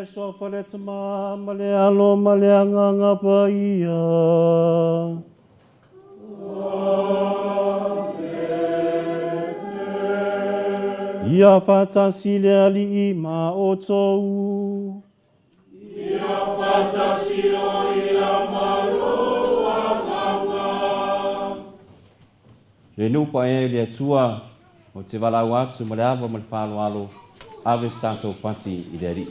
Le Suafa le Tama ma le Alo ma le Agaga Paia. Ia faatasi le Alii ma outou. Ia faatasi ia ma lou agaga. Le nuu paia i le Atua, ou te valaau atu ma le ava ma le faaaloalo, ave se tatou pati i le Alii.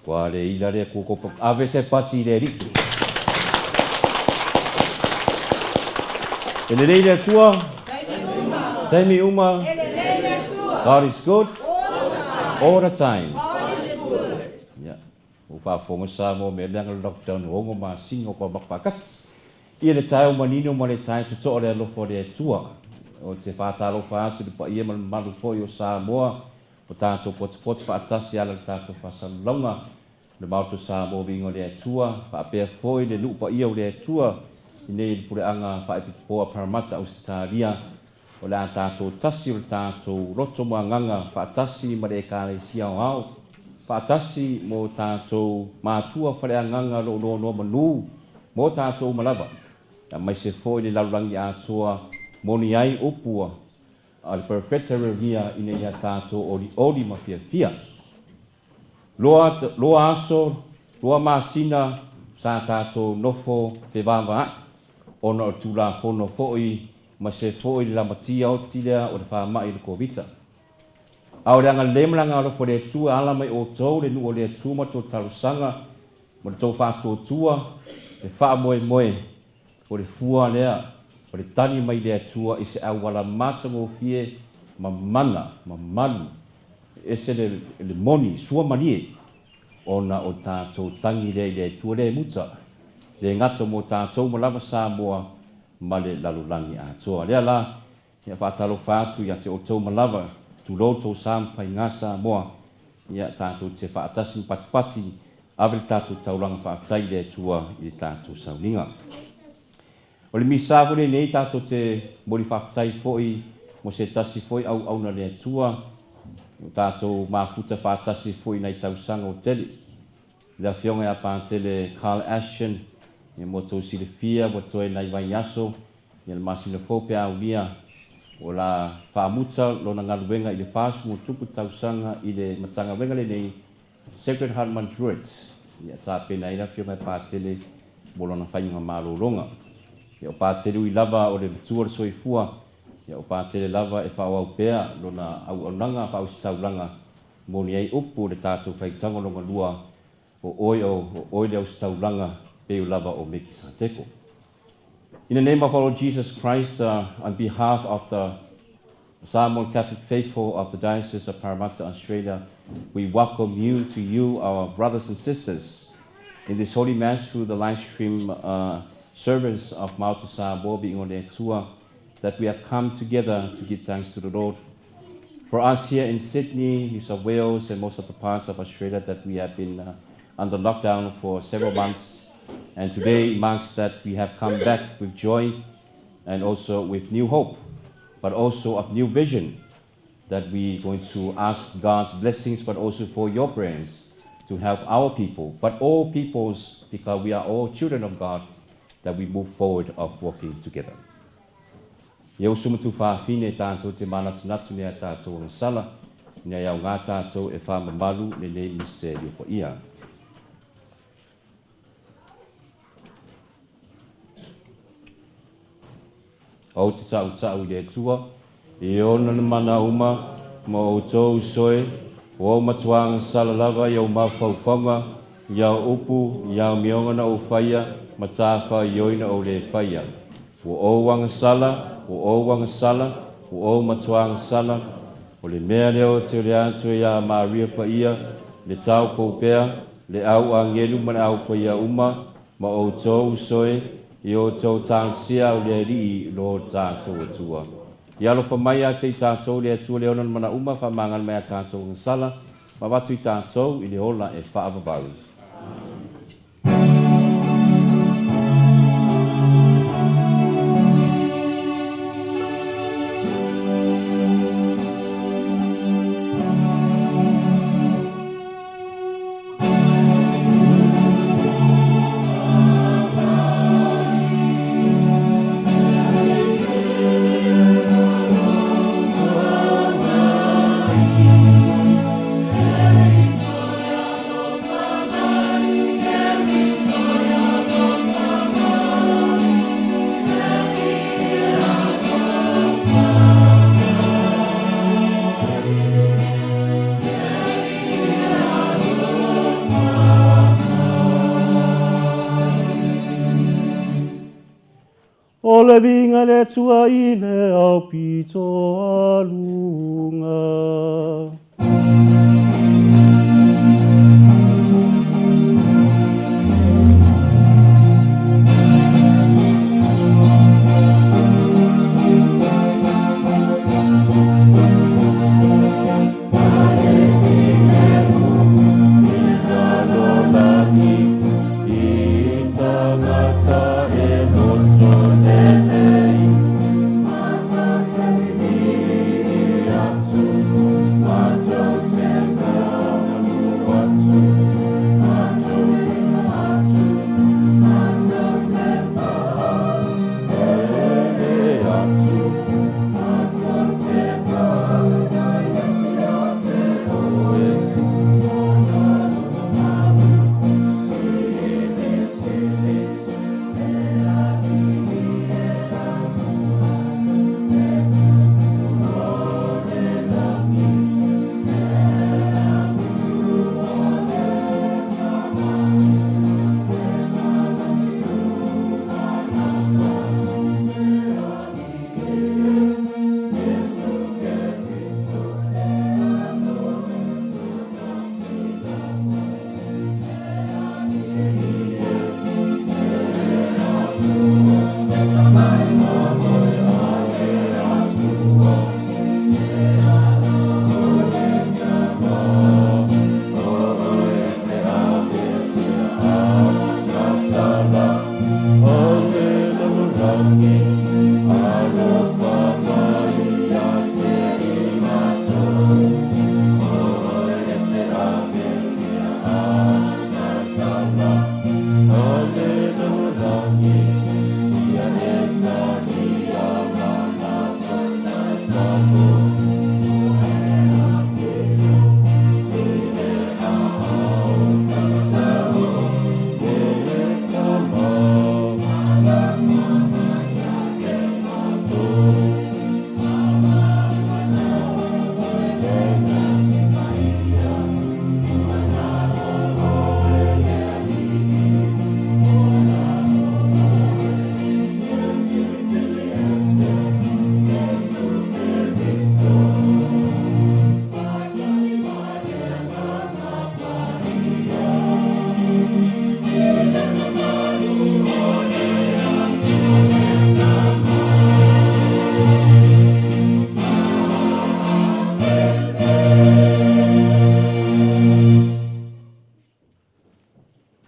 Ua le ila le kuko ave se pati i le Alii. E lelei le Atua. Taimi uma. God is good. All the time. Yeah. Ua faafofoga Samoa mea leaga le lockdown 6 masina o pamaka faakasi. Ia le taeao manino ma le tae totoa le alofa o le Atua. O te faatalofa atu i le paia ma le mamalu foi o Samoa o tatou potopoto faatasi ala i le tatou faasalalauga le Maota o Samoa viiga o le Atua, faapea foi le nuu paia o le Atua i nei le puleaga faaepikopo a Parramatta Ausetalia. O le a tatou tasi o le tatou loto ma agaga faatasi ma le Ekalesia Aoao, faatasi mo tatou matua faleagaga o lo o nonomanu mo tatou uma lava, aemaise foi le lalolagi atoa moni ai upu a le Perofeta Ieremia ina ia tatou olioli ma fiafia. 2 aso, 2 masina sa tatou nofo fevaavaai ona o le Tulafono foi ma se foi le lamatia oti lea o le faamai o le Kovita. A o le agalelei ma le agalofa o le Atua e ala mai outou le nuu o le Atua ma tou talosaga ma le tou faatuatua le faamoemoe o le fua lea o le tali mai le Atua i se auala matagofie ma mana ma malu e ese le moni sua malie ona o tatou tagi lea i le Atua le muta le gata mo tatou ma lava Samoa ma le lalolagi atoa. Lea la, ia faatalofa atu ia te outou ma lava, tulou tou sa ma faiga Samoa, ia tatou te faatasi ma patipati, ave le tatou taulaga faafetai i le Atua i le tatou sauniga. O le misa foi lenei tatou te momoli faafetai foi mo se tasi foi auauna le Atua, o tatou mafuta faatasi foi nai tausaga o tele. Le afioga ia Patele Carl Ashton, ia mo tou silafia ua toe nai vaiaso, ia le masina fou pe aulia, o la faamuta lona galuega i le 47 tausaga i le Matagaluega lenei Sacred Heart Madrid, ia tapena ai le afioga i Patele mo lona faiga malologa. Ia o Patele ui lava o le matua o le soifua, ia o Patele lava e faaauau pea lona auaunaga faaositaulaga moni ai upu le tatou faitaga lona lua o oe o oe le ositaulaga peu lava o Mekisateko. In the name of our Lord Jesus Christ, on behalf of the Samoan Catholic faithful of the Diocese of Parramatta, Australia, we welcome you to you, our brothers and sisters, in this Holy Mass through the live stream service of Maota Samoa Viiga o le Atua, that we have come together to give thanks to the Lord. For us here in Sydney, New South Wales, and most of the parts of Australia that we have been under lockdown for several months, and today marks that we have come back with joy and also with new hope, but also of new vision that we going to ask God's blessings, but also for your prayers to help our people, but all peoples, because we are all children of God, that we move forward of working together. Ia uso ma tufaafine tatou te manatunatu nei a tatou agasala, ina ia augā tatou e faamamalu lenei miserio paia. Ou te taʻutaʻu i le Atua, i ona na mana uma, ma outou uso e, ua ou matua agasala lava i ou mafaufauga, i au upu, i amioga na ou faia, ma tafaioi na ou lē faia. Ua ou agasala, ua ou agasala, ua ou matua agasala, o le mea lea ou te ole atu ai iā Maria Paia, le taupou pea, le au agelu ma le au paia uma, ma outou uso e, i outou talosia au le Alii lo tatou Atua. Ia alofa mai ia te i tatou le Atua le ona na mana uma faamagalo mai a tatou agasala, ma avatu i tatou i le ola e faavavau. O le viiga i le Atua i le aupito aluga.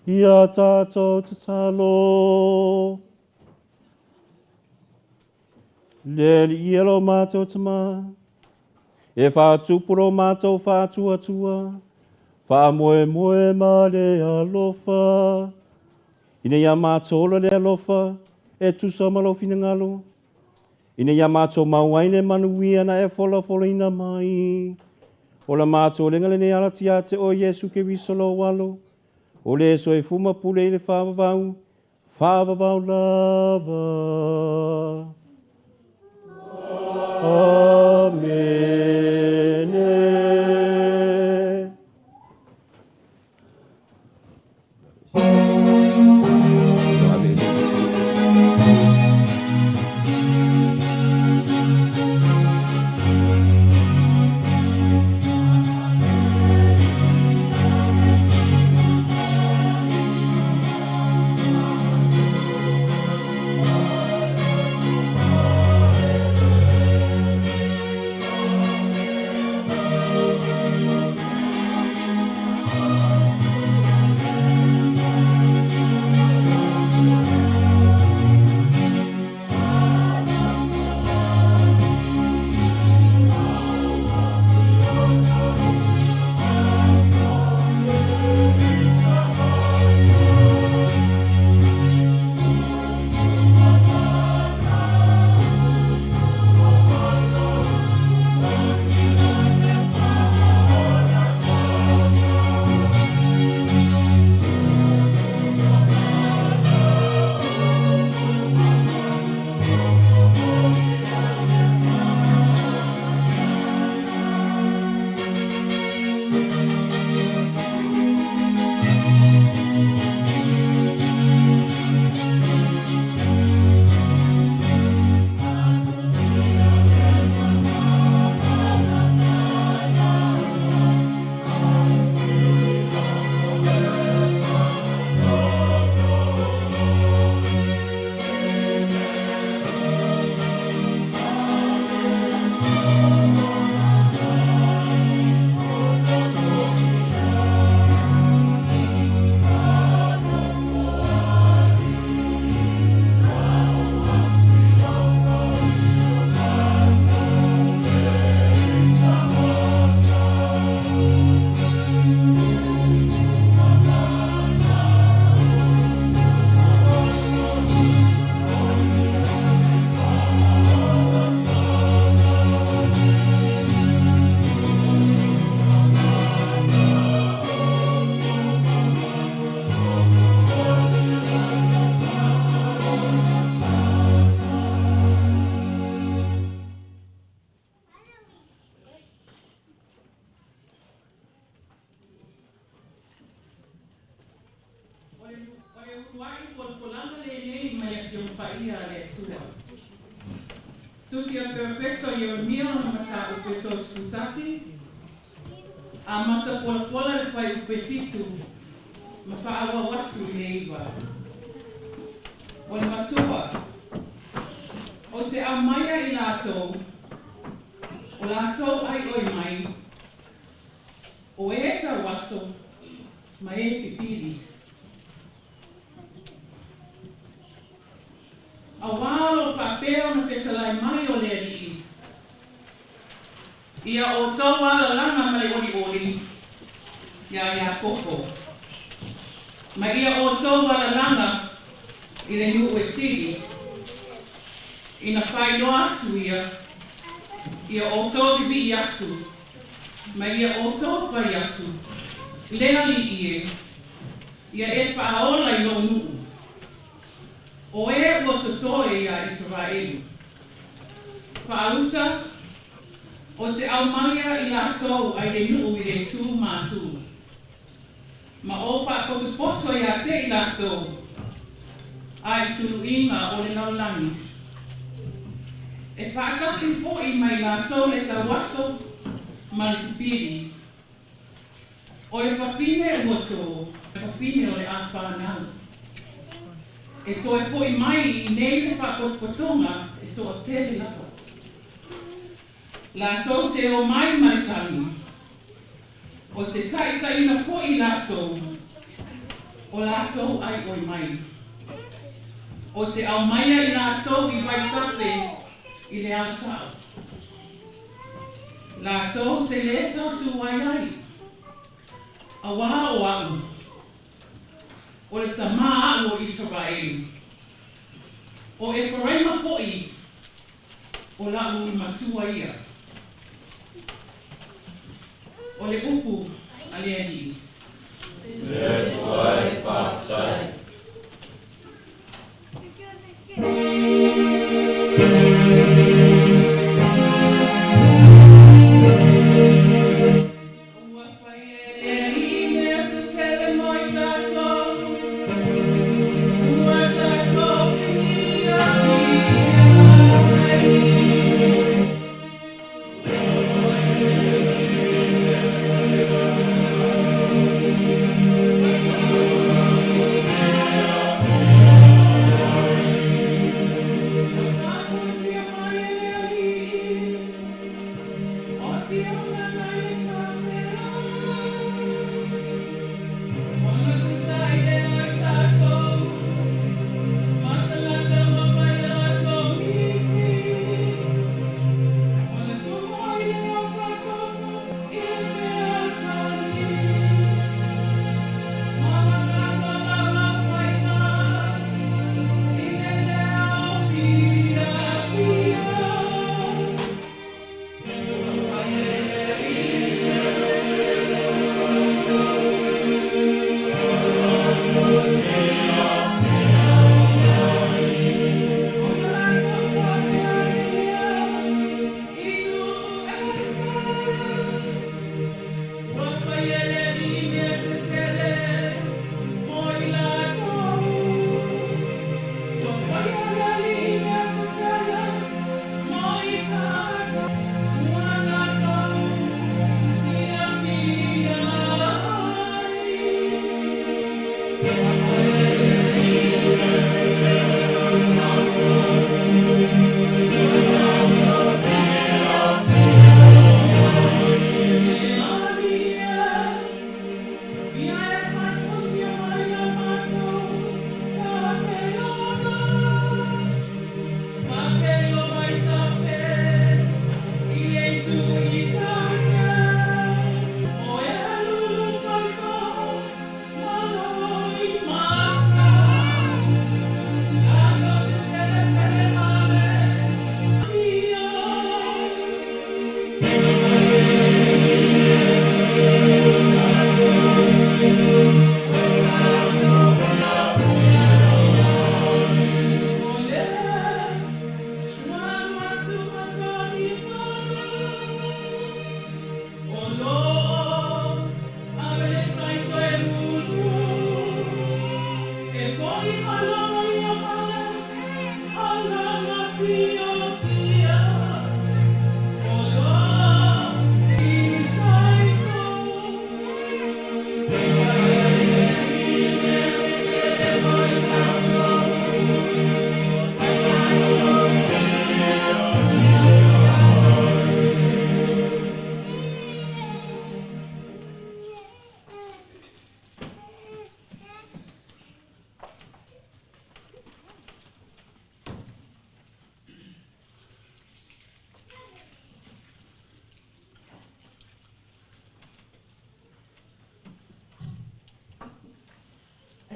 Ia tātou tatalo. Le Alii e lo matou Tama, e whātupu lo matou whātuatua, whaamoemoe ma le alofa. Ina ia mātou ola le alofa, e tusa ma lou finagalo. Ina ia mātou mau ai le manuia na e folafolaina mai. O la mātou lenga lenei alati ia te oe Iesu Keriso lou Alo, o le soifua ma pule i le faavavau, faavavau lava. Amene. Paia a le Atua. Tusi a le Perofeta Ieremia lona mataupu e 31, amata folafola le fuaiupu e 7 ma faaauau atu i le 9. O le matua, ou te aumaia i latou, o latou aioi mai, o e tauaso ma e pipili. Auā o lo o faapea ona fetalai mai o le Alii, Ia outou alalaga ma le olioli iā Iakopo, ma ia outou alalaga i le nuu e sili, ina faailoa atu ia, ia outou vivii atu, ma ia outou fai atu, Le Alii e, ia e faaola i lou nuu, o e ua totoe iā Isaraelu. Faauta, Ou te aumaia i latou ai le nuu i le tu ma tu, ma ou faapotopoto ia te i latou a i tuluiga o le lalolagi. E faatasi foi ma i latou le tauaso ma le pipili. O le fafine ua tō, le fafine o le a fanau. E toe foi mai i inei le faapotopotoga e toatele lava. Latou te omai ma le tagi, o te taitaiina foi latou, o latou aioi mai. O te aumaia i latou i vaitafe i le ala sao. Latou te lē tausuai ai, auā o a'u, o le Tamā a'u o Isaraelu, o Eferaima foi o la'u matua ia. O le upu a le Alii. Le Atua e faafetai. Ua faia e le Alii mea tetele mo i tatou, ua tatou fiafia ai.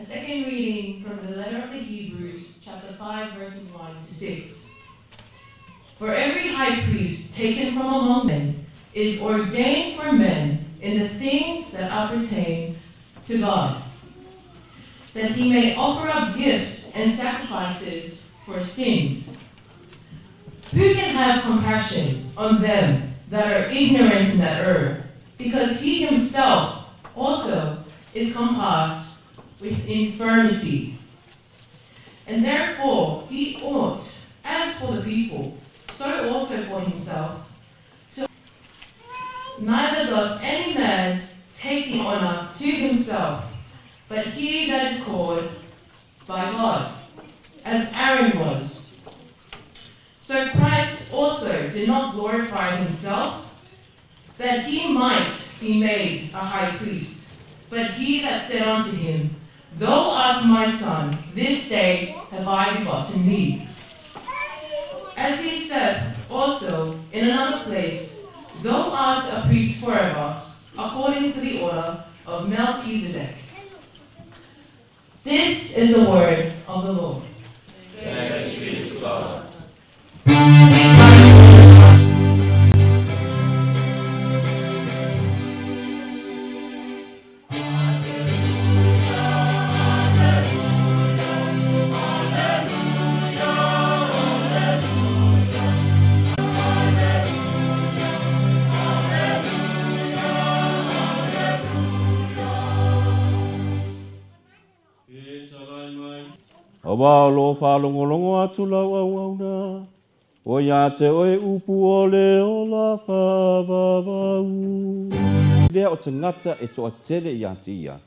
second reading from the letter of the Hebrews, chapter 5, verses 1 to 6. For every high priest taken from among men is ordained for men in the things that appertain to God, that he may offer up gifts and sacrifices for sins. Who can have compassion on them that are ignorant and that err? Because he himself also is compassed with infirmity. And therefore he ought, as for the people, so also for himself, to neither doth any man take the honor to himself, but he that is called by God, as Aaron was. So Christ also did not glorify himself, that he might be made a high priest. But he that said unto him, Thou art my son, this day have I begotten thee. As he saith also in another place, Thou art a priest forever, according to the order of Melchizedek. This is the word of the Lord. Thanks be to God. Auā o lo o faalogologo atu lau auauna, o ia te oe upu o le ola faavavau. Lea o tagata e toatele ia te ia,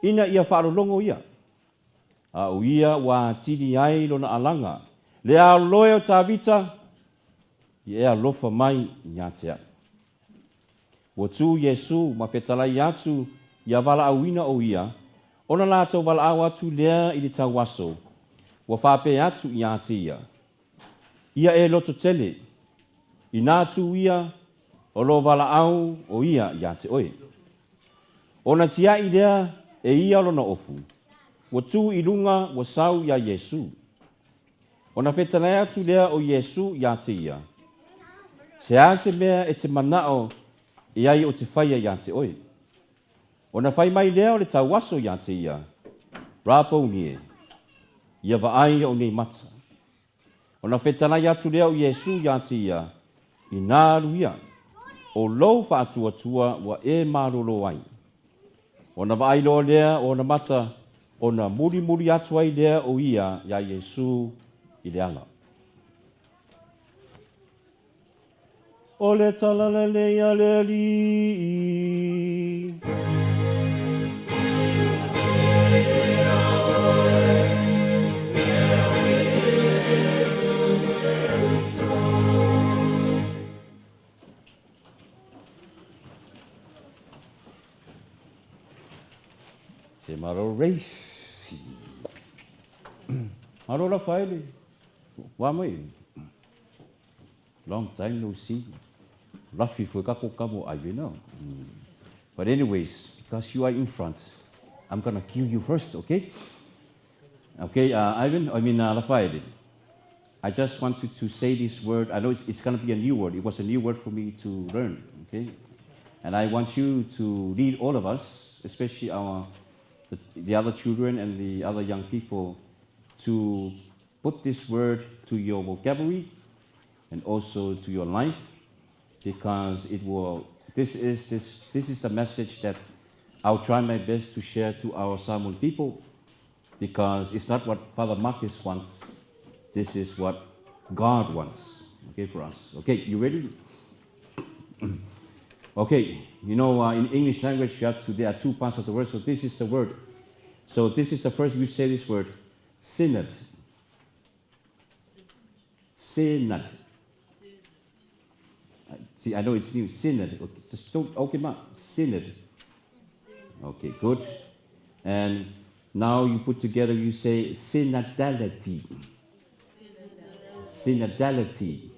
ina ia faalologo ia. A o ia ua atili ai lona alaga, le aloloe o Tavita, ia e alofa mai ia te au. Ua tu Iesu ma fetalai atu ia valaauina o ia, ona latou valaau atu lea i le tauaso, ua faapea atu ia te ia, Ia e loto tele, inā tu ia, o lo valaau o ia ia te oe. Ona tiaʻi lea e ia lona ofu, ua tu i luga ua sau iā Iesu. Ona fetalai atu lea o Iesu iā te ia, Se a se mea e te manao e ai o te whaia iā te oe? Ona whai mai lea o le tauaso iā te ia, Rapouni e, ia vaai o nei mata. Ona fetalai atu lea o Iesu iā te ia, Inā alu ia, o lou faatuatua ua e malolo ai. Ona vaai loa lea o ona mata, ona mulimuli atu ai lea o ia iā Iesu i le ala. O le talalelei a le Alii. Se malo Rafe. Malo Rafaele. Wa mai. Long time no see. Rafi foi ka ko kamo ai vena. But anyways, because you are in front, I'm gonna kill you first, okay? Okay, Ivan, I mean Rafael. I just wanted to say this word. I know it's, it's going to be a new word. It was a new word for me to learn, okay? And I want you to lead all of us, especially our the, the other children and the other young people, to put this word to your vocabulary and also to your life because it will this is this this is the message that I'll try my best to share to our Samoan people because it's not what Father Marcus wants. This is what God wants, okay, for us. Okay, you ready? Okay, you know, in English language, you have to, there are two parts of the word, so this is the word. So this is the first, you say this word, synod. Synod. See, I know it's new. Synod. Okay, just don't, okay, ma. Synod. Okay, good. And now you put together, you say synodality. Synodality.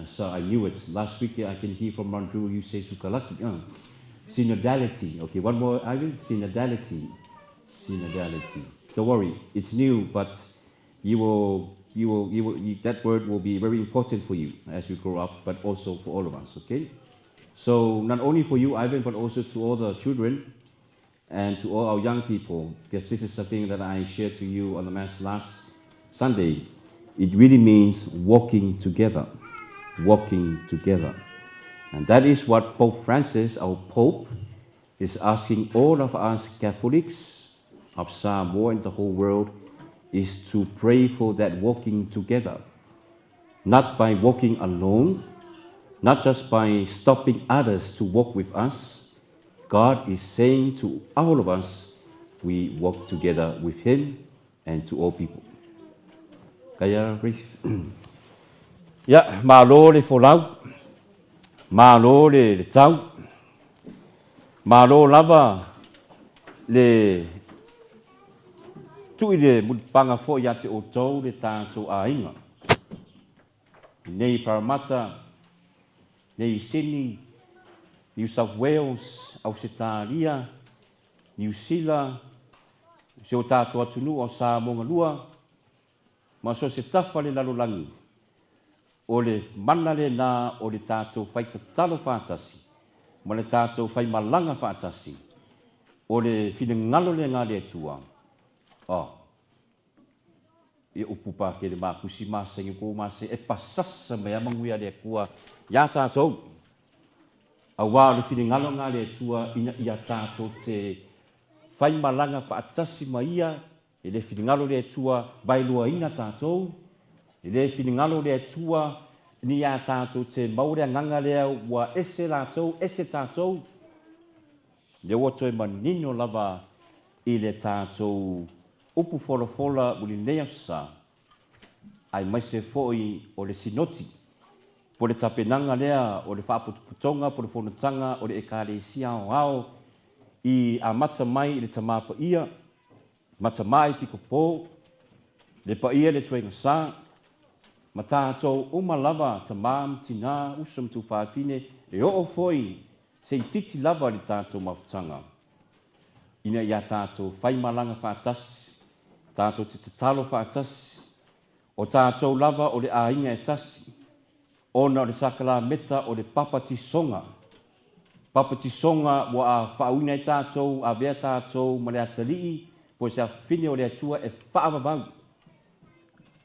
So I knew it. Last week I can hear from Andrew, you say Sukalaki. Synodality. Okay, one more, Ivan. Synodality. Synodality. Don't worry, it's new, but you will, you will, you will, you, that word will be very important for you as you grow up, but also for all of us, okay? So not only for you, Ivan, but also to all the children and to all our young people, because this is something that I shared to you on the Mass last Sunday. It really means walking together, walking together. And that is what Pope Francis, our Pope, is asking all of us Catholics of Samoa and the whole world is to pray for that walking together. Not by walking alone, not just by stopping others to walk with us. God is saying to all of us, we walk together with Him and to all people. Kaya brief. Ia, malo le folau, malo le tau, malo lava le tuu i le mulipaga foi ia te outou le tatou aiga. Nei Parramatta, nei Sydney, New South Wales, Ausetalia, Niu Sila, si o tatou atunuu o Samoa galua, ma so o se tafa o le lalolagi, o le mana lena o le tatou faitatalo faatasi ma le tatou faimalaga faatasi, o le finagalo lena a le Atua, oh. Ia upu pakele makusi masani kou mase e pasasa mai a manuia le Atua iā tatou. Auā o le finagalo lena a le Atua ina ia tatou te faimalaga faatasi ma Ia, e le finagalo le Atua vaeluaina tatou, e le finagalo le Atua ni iā tatou te maua le agaga lea ua ese latou, ese tatou. Lea ua toe manino lava i le tatou upu folafola o lenei aso sa, aemaise foi o le Sinoti, po o le tapenaga lea o le Faapotopotoga po o le Fonotaga o le Ekalesia Aoao i amata mai i le Tama Paia, Matamai Pikopo, le Paia le Tuaiga Sa, ma tatou uma lava tama ma tina, uso ma tuafafine, e oo foi se itiiti lava le tatou mafutaga. Ina ia tatou faimalaga faatasi, tatou te tatalo faatasi, o tatou lava o le aiga e tasi, ona o le sakalameta o le papatisoga. Papatisoga ua faauina ai tatou, avea tatou ma le atalii po o se afafine o le Atua e faavavau.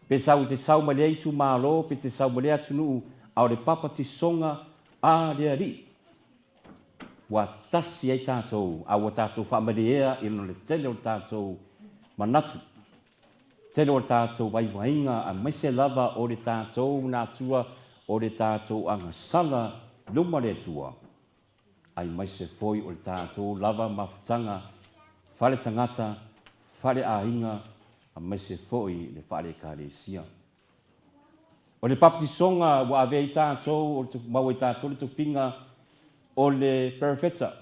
Pe sau te sau mai lea itumalo, pe te sau mai lea atunuu, a o le papatisoga a le Alii. Ua tasi ai tatou, a ua tatou faamaliea i lona le tele o le tatou manatu, tele o le tatou vaivaiga, aemaise lava o le tatou natura, o le tatou agasala i luma le Atua, aemaise foi o le tatou lava mafutaga faale-tagata, faale-aiga, aemaise foi le faale-Ekalesia. O le papatisoga ua ave ai tatou, maua ai tatou le tofiga o le perofeta.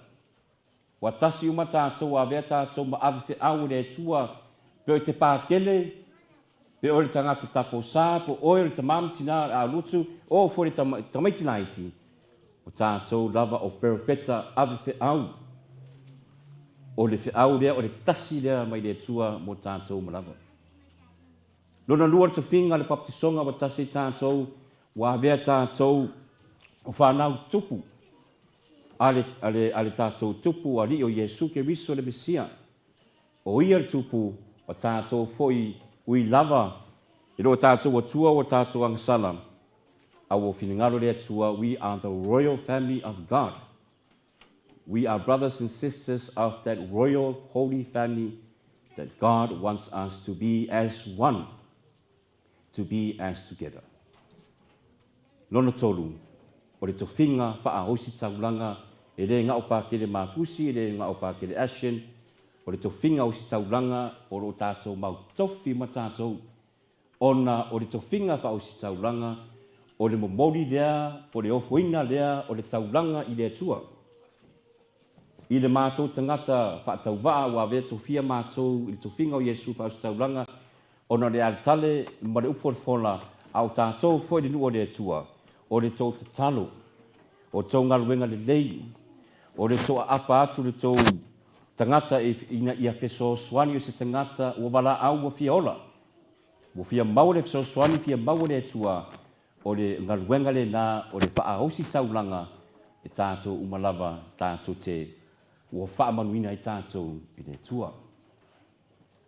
Ua tasi uma tatou, ua avea tatou ma ave feau e le Atua, pe o i te pakele, pe oe le tagata taposa, po oe o le tama ma tina o le alutu, o foi le tamaiti laiti, o tatou lava o perofeta ave feau. O le feau lea, o le tasi lea mai le Atua mo tatou uma lava. Lona lua, le tofiga, le papatisoga ua tasi ai tatou, ua avea tatou o fanau tupu a le, a le, a le tatou tupu Alii o Iesu Keriso le Mesia. O Ia le tupu o tatou foi ui lava i lo tatou Atua ua tatou agasala, a ua finagalo le Atua, we are the royal family of God. We are brothers and sisters of that royal holy family that God wants us to be as one, to be as together. Lona tolu, o le tofiga faa-ositaulaga e le gao pakele Makusi, e le gao pakele Ashen, o le tofiga ositaulaga o lo o tatou mau tofi ma tatou Ona o le tofiga faaositaulaga, o le momoli lea po o le ofoina lea o le taulaga i le Atua. I le matou tagata faatauvaa ua avea tofia matou i le tofiga o Iesu faaositaulaga ona o le aletale ma le upu folafola, a o tatou foi le nuu o le Atua, o le tou tatalo, o tou galuega lelei, o le tou aapa atu le tou. tagata ina ia fesoasoani o se tagata ua valaau ua fia ola. Ua fia maua le fesoasoani, fia maua le Atua, o le galuega lena o le faaositaulaga e tatou uma lava tatou te ua faamanuina ai tatou i le Atua.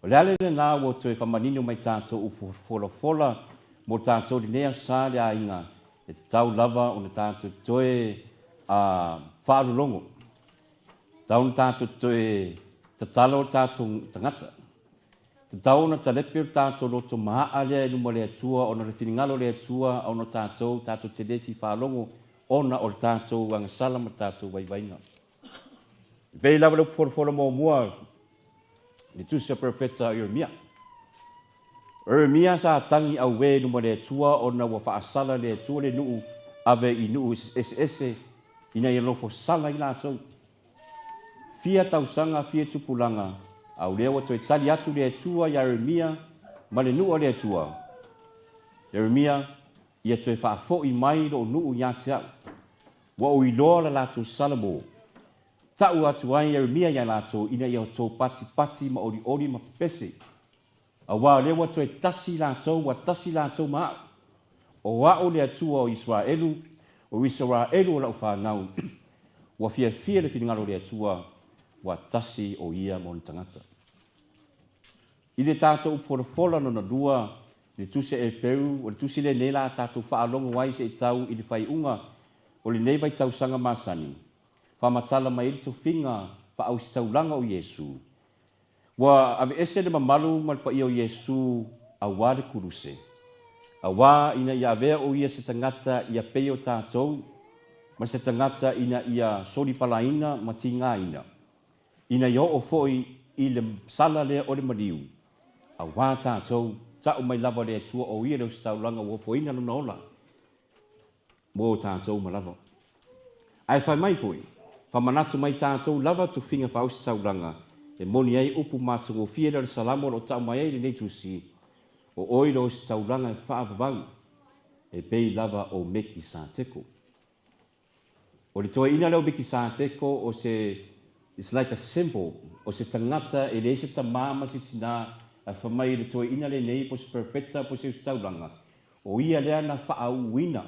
O le ala lena ua toe faamanino mai tatou upu folafola mo tatou lenei aso le aiga, e tatau lava ona tatou toe faalologo. Tatau ona tatou toe tatalo o tatou tagata. Tatau ona talepe o tatou loto maaa lea i luma o le Atua ona o le finagalo o le Atua ona o tatou, tatou te le fia faalogo ona o le tatou agasala ma le tatou vaivaiga. E pei lava le upu folafola muamua i le tusi a Perofeta o Ieremia. O Ieremia sa tagi auē i luma o le Atua ona ua faasala le Atua le nuu ave i nuu eseese ina ia nofo sala ai latou. Fia tausaga, fia tupulaga, a o lea ua toe tali atu le Atua iā Ieremia ma le nuu a le Atua, Ieremia, ia toe faafoi mai lou nuu ia te au. Ua ou iloa le latou sala mo. Tau atu ai Ieremia iā latou ina ia outou patipati ma olioli ma pepese, aua o lea ua toe tasi latou, ua tasi latou ma au. O au le Atua o Isaraelu, o Isaraelu o lau fanau. Ua fiafia le finagalo o le Atua, ua tasi o ia ma ona tagata. I le tatou upu folafola lona lua, i le tusi a Eperu, o le tusi lenei la a tatou faalogo ai se i tau i le faaiuga o lenei vaitausaga masani, faamatala mai ai le tofiga faaositaulaga o Iesu. Ua aveese le mamalu ma le paia o Iesu aua le kuluse, aua ina ia avea o ia se tagata ia pei o tatou, ma se tagata ina ia solipalaina ma tigaina, ina ia oo foi i le sala lea o le maliu, aua tatou, tau mai lava le Atua o ia le ositaulaga ua ofoina lona ola mo tatou uma lava. Ae fai mai foi, famanatu mai tatou lava tofiga faaositaulaga e moni ai upu matagofie lea o le Salamo o lo o tau mai ai i lenei tusi, O oe le ositaulaga e faavavau, e pei lava o Mekisateko. O le toeaina lea o Mekisateko o se, it's like a symbol, o se tagata e leai se tama ma se tina, ae fai mai le toeaina lenei po o se perofeta po o se ositaulaga, O ia lea na faaauuina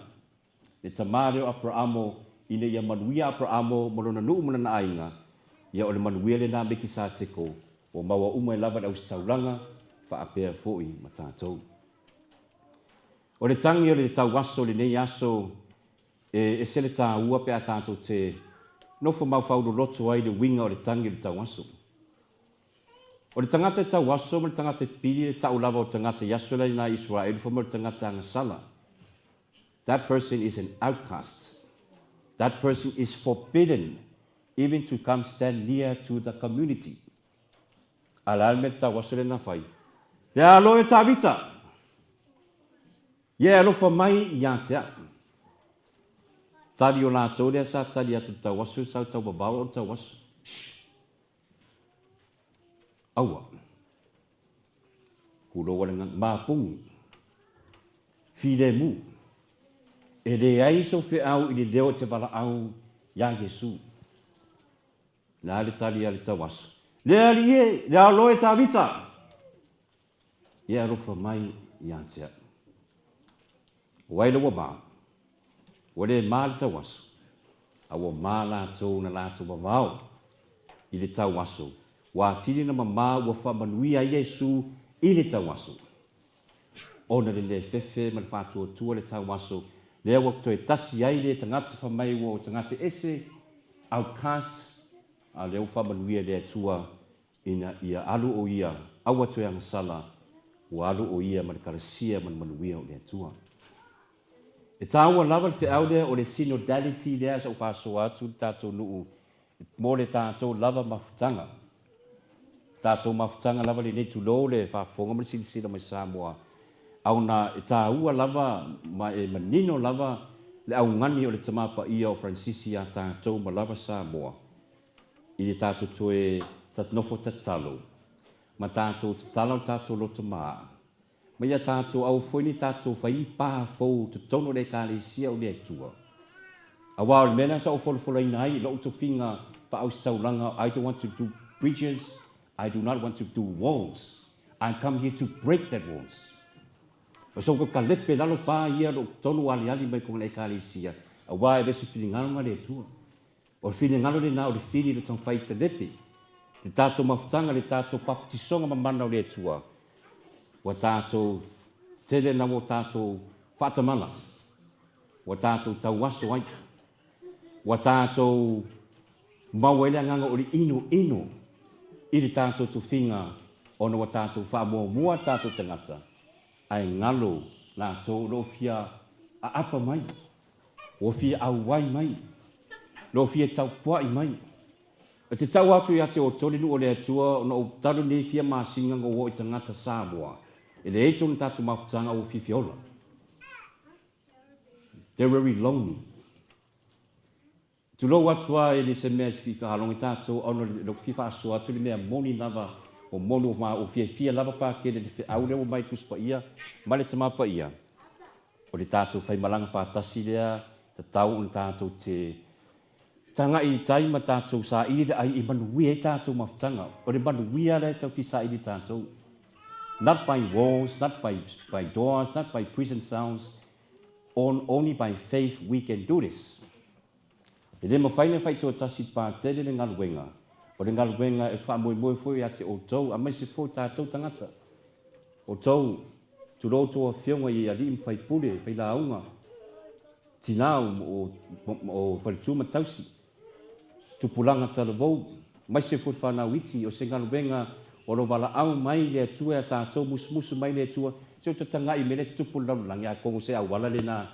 le tama lea o Aperamo ina ia manuia Aperamo ma lona nuu ma lona aiga, ia o le manuia lena Mekisateko ua maua uma ai lava le ausitaulaga faapea foi ma tatou. O le tagi o le tauaso i lenei aso, e ese le taua pe a tatou te nofo maufauloloto ai i le uiga o le tagi o le tauaso. O le tagata e tauaso ma le tagata e pili le tau lava o tagata i aso la i na Isaraelu fai mai o le tagata agasala. That person is an outcast. That person is forbidden even to come stand near to the community. A le a le mea le tauaso lea na fai? Le alo e Tavita! Ia e alofa mai ia te au. Tali o latou lea sa tali atu i le tauaso sa tauvavao o le tauaso. Shh! Aua. Pulou a le mapugi. Filemu. E leai sou feau i le leo e te valaau iā Iesu. Le a le tali a le tauaso? Le Alii e, le alo e Tavita! Ia alofa mai ia te au. O ai la ua ma? Ua le ma le tauaso, a ua ma latou na latou vavao i le tauaso. Ua atili na mamā ua faamanuia ai Iesu i le tauaso. Ona le le fefe ma le faatuatua le tauaso, lea ua toe tasi ai le tagata fai mai ua o tagata ese, outcast, a o lea ua faamanuia le Atua Ina ia alu o ia, aua toe agasala, ua alu o ia ma le kalasia ma le manuia o le Atua. E taua lava le feau lea o le synodality lea sa ou faasoa atu i le tatou nuu mo le tatou lava mafutaga. Tatou mafutaga lava lenei tulou le faafofoga ma le silasila mai Samoa, auna e taua lava ma e manino lava le augani o le Tama Paia o Fransisi ia tatou ma lava Samoa. I le tatou toe nofo tatalo, ma tatou tatala o tatou loto maa, ma ia tatou aua foi ne i tatou fai ni pa fou i totonu o le Ekalesia o le Atua. Aua o le mea lea sa ou folafolaina ai i lou tofiga faaositaulaga, I don't want to do bridges, I do not want to do walls. I come here to break that walls. O so ko kalepe lalo pa ia lo tonu aliali mai ko le ekalesia, aua e le se finagalo ma le Atua. O le finagalo lena o le fili le taumafai talepe, le tatou mafutaga, le tatou papatisoga mamana o le Atua, ua tatou tele na ua tatou faatamala, ua tatou tauaso ai, ua tatou maua ai le agaga o le inoino i le tatou tofiga ona ua tatou faamuamua tatou tagata ae galo latou o lo o fia aapa mai, ua fia auai mai, lo o fia taupuai mai. E te tau atu ia te outou le nuu o le Atua, ona ou talu nei fia masina na ou oo i tagata Samoa, e leai tonu tatou mafutaga ua fia ola. They're very lonely. Tulou atu a e le se mea e faalogo i tatou ona o le fia faasoa atu le mea moni lava o moni ua ma ua fiafia lava Pakele le feau lea ua mai Tusi Paia ma le Tama Paia o le tatou faimalaga faatasi lea tatau ona tatou te tagai i tai ma tatou saili le ai e manuia ai tatou mafutaga o le manuia lea e tau fia saili tatou not by walls not by by doors not by prison cells On only by faith we can do this. E le mafai ona faitoatasi patele le galuega, o le galuega e faamoemoe foi ia te outou aemaise foi tatou tagata. Outou, tulou outou afioga i alii ma faipule, failauga, tina o faletua ma tausi, tupulaga talavou, aemaise foi le fanau iti, o se galuega o lo valaau mai le Atua ia tatou, musumusu mai le Atua, se o tatagai mea lea tupu le lalolagi, atonu o se auala lena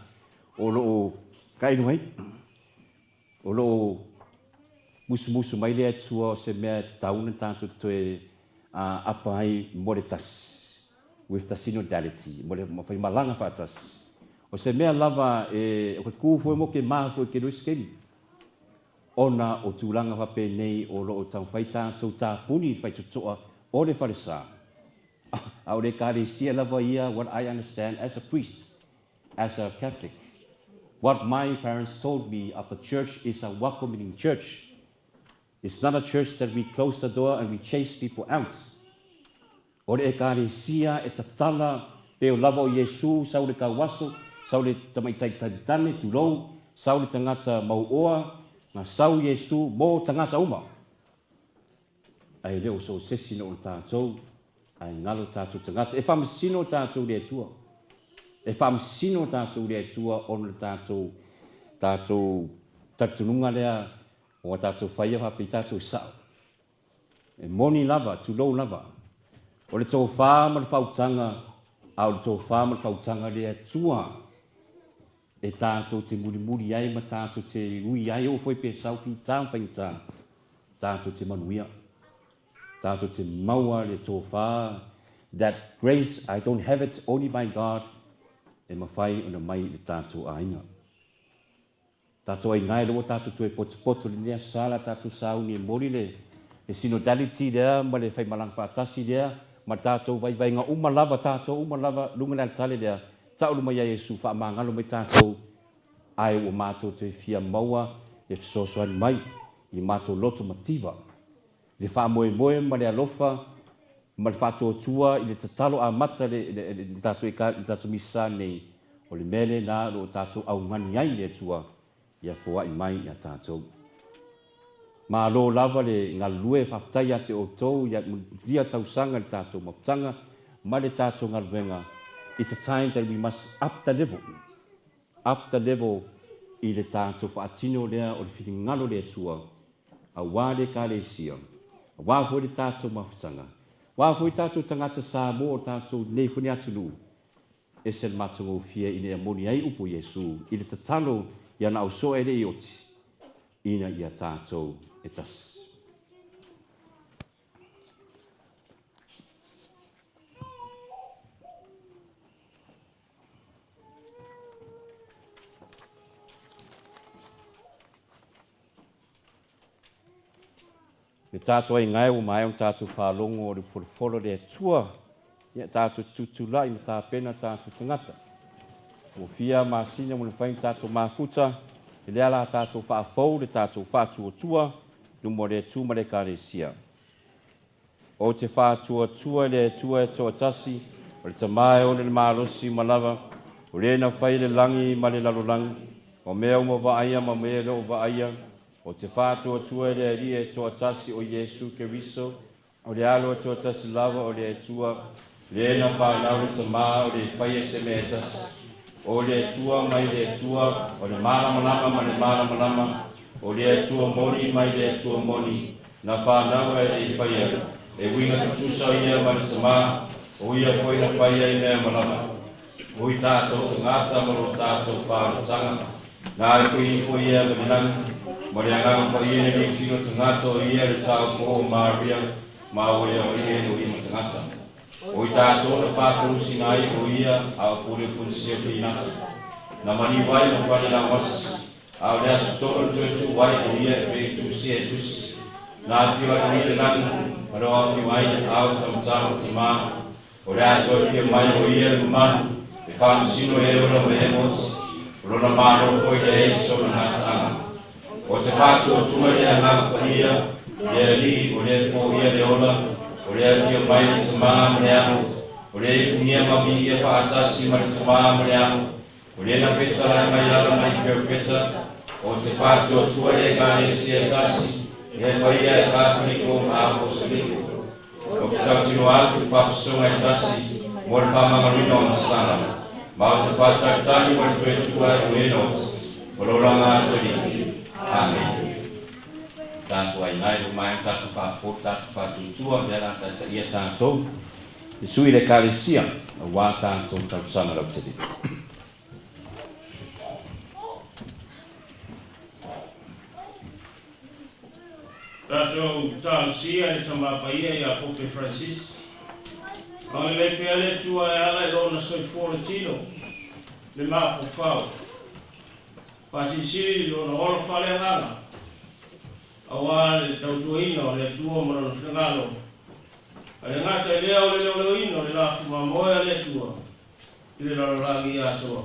o lo o tailo ai, o lo o musumusu mai le Atua o se mea e tatau ona tatou toe apa ai mo le tasi, with the synodality, mo le faimalaga faatasi. O se mea lava e, o ke kū foi mo ke mā foi ke Luis Kemi, ona o tulaga faapenei o lo o taumafai tatou tapuni i le faitotoa o le falesa. A o le Ekalesia lava ia, what I understand as a priest, as a Catholic, what my parents told me of the church is a welcoming church. It's not a church that we close the door and we chase people out. O le Ekalesia e tatala peo lava o Iesu sau le tauaso, sau le tamaitai talitane, tulou, sau le tagata mauoa, na sau Iesu mo tagata uma. Ae le o so o sesi na o tatou, ae galo tatou tagata. E faamasino tatou i le Atua. E faamasino tatou i le Atua ona le tatou, tatou talitonuga lea ua tatou faia faapei tatou sao. E moni lava, tulou lava, o le tofa ma le faautaga, a o le tofa ma le faautaga le Atua e tatou te mulimuli ai ma tatou te ui ai, oo foi pe sau fita ma faigata, tatou te manuia, tatou te maua le tofa, that grace, I don't have it, only by God, e mafai ona mai i le tatou aiga. Tatou aiga e lua tatou toe potopoto lenei aso sa la tatou sauni e moli le le synodality lea ma le faimalaga faatasi lea ma tatou vaivaiga uma lava tatou uma lava luga le alitale lea taulu mai ia Iesu faamagalo mai tatou ae ua matou toe fia maua le fesoasoani mai i matou loto mativa le faamoemoe ma le alofa ma le faatuatua i le tatalo amata le, le, le, le tatou, le tatou misa nei, o le mea lena o lo o tatou augani ai i le Atua ia foai mai ia tatou. Malo lava le galulue, faafetai ia te outou ia lia tausaga i le tatou mafutaga ma le tatou galuega. It's a time that we must up the level. Up the level i le tatou faatino lea o le finagalo o le Atua aua le Ekalesia, aua foi le tatou mafutaga, aua foi tatou tagata Samoa o tatou nei foi ni atunuu, ese le matagofie ina ia moni ai upu o Iesu i le tatalo i ana ausoa e le i oti, ina ia tatou e tasi. Le tatou aiga e ua maea ona tatou faalogo o le folofolo le Atua, ia tatou tutulai ma tapena tatou tagata. Ua fia masina ua mafai ona tatou mafuta, e lea la tatou faafou le tatou faatuatua luma o le Atua ma le Ekalesia. Ou te faatuatua i le Atua e toatasi, o le Tama e ona le malosi uma lava, o le na faia le lagi ma le lalolagi, o mea uma vaaia ma mea e le o vaaia. Ou te faatuatua i le Alii e toatasi o Iesu Keriso, o le Alo e toatasi lava o le Atua, le na fanau i le Tama, o le faia se mea e tasi. O le Atua mai le Atua, o le malamalama ma le malamalama, o le Atua moni mai le Atua moni, na fanau ae le i faia, e uiga tutusa ia ma le Tama, o ia foi na fai ai mea uma lava. O i tatou tagata ma lo tatou faaolataga, na ifo ifo ia ma le lagi, ma le Agaga Paia i le liutino tagata o ia le taupō o Maria, ma ua ia o ia i ma tagata. O i tatou na faakolusina ai o ia a o Pule Ponisia Pilata. Na maliu ai ma fale lauasi, a o le aso tolu na toe tuu ai o ia e pei tusia e tusi. Na afio ai o ia i le lagi, ma lo afio ai le ao tamatama o Tama. O le a toe afio mai o ia i le mamalu, e faamasino e ola ma e moti, o lona Malo foi e leai sona gataaga. Ou te faatuatua i le Agaga Paia, le Alii, o le foia le ola, o le afio mai le Tama ma le Alo, o le ifugia ma viia faatasi ma le Tama ma le Alo, o le na fetalai mai ala mai perofeta. Ou te faatuatua i le Ekalesia e tasi, le paia e Katoliko ma Apostoliko. Ou te tautino atu i le faapasoga e tasi mo le faamagaloina o gasala, ma ou te faatalitali mo le toe tuu ai o e oti o le olaga atalii. Amene. Tatou aina i luma ai ma tatou faafofoga, tatou faatuatua, lea la taitaia tatou e sui i le Ekalesia aua tatou talosaga lautele. Tatou talosia i le Tama Paia ia Pope Francis. Agalelei pea le Atua e ala i lona soifua o le tino, le mafaufau, faasilisili i lona ola faaleagaga, aua le tautuaina o le Atua ma lona finagalo, a le gata i lea o le leoleoina o le lafu mamoe a le Atua i le lalolagi atoa.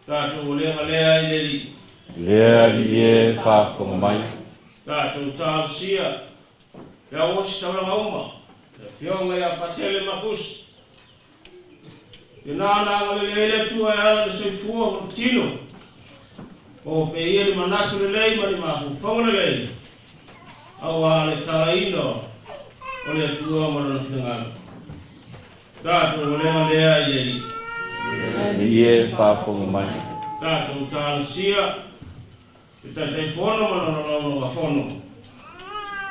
Tatou olega lea i le Alii. Le Alii e, faafofoga mai. Tatou talosia le auosi taulaga uma, le Afioga ia Patele Makusi. Tena na agalelei ai le Atua e ala i le soifua o le tino, o pe ia ni manatu lelei ma ni mafaufauga lelei, aua le talaina o le Atua ma lona finagalo. Tatou olega lea i le Alii. Alii e, faafofoga mai. Tatou talosia le Taitaifono ma lona laulauafono,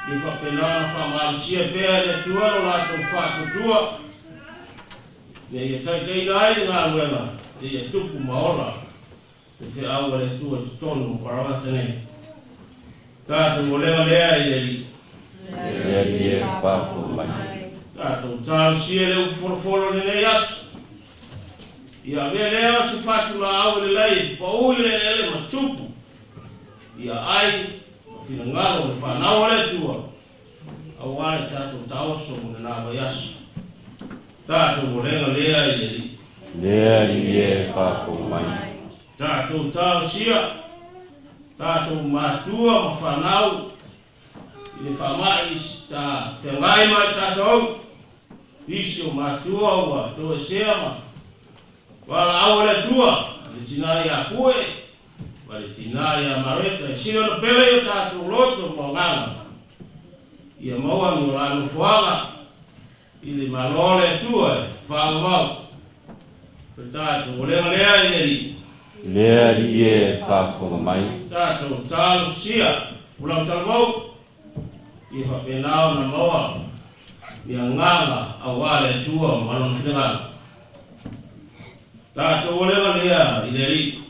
ia faapena ona faamalosia pea e le Atua lo latou faatuatua, ina ia taitaiina ai le galuega, ina ia tupu ma ola le feau a le Atua i totonu o Paralata nei. Tatou olega lea i le Alii. Le Alii e, faafofoga mai. Tatou talosia le upu folofolo i lenei aso. Ia avea lea o se fatulaau e lelei e pau i le eleele ma tupu ia ai ma finagalo o le fanau a le Atua aua le tatou taoso mo lena vaiaso. Tatou olega lea i le Alii. Le Alii e, faafofoga mai. Tatou talosia, tatou matua ma fanau i le faamai sa feagai ma i tatou, nisi o matua ua toesea ma valaau a le Atua, le tina ia Pue ma le tina ia Mareta e sili ona pele i o tatou loto ma agaga, ia maua ni o la nofoaga i le Malo o le Atua e faavavau. O le tatou olega lea i le Alii. Le Alii e, faafofoga mai. Tatou talosia o lau talavou, ia faapena ona maua ni agaga aua le Atua ma Lona finagalo. Tatou olega lea i le Alii.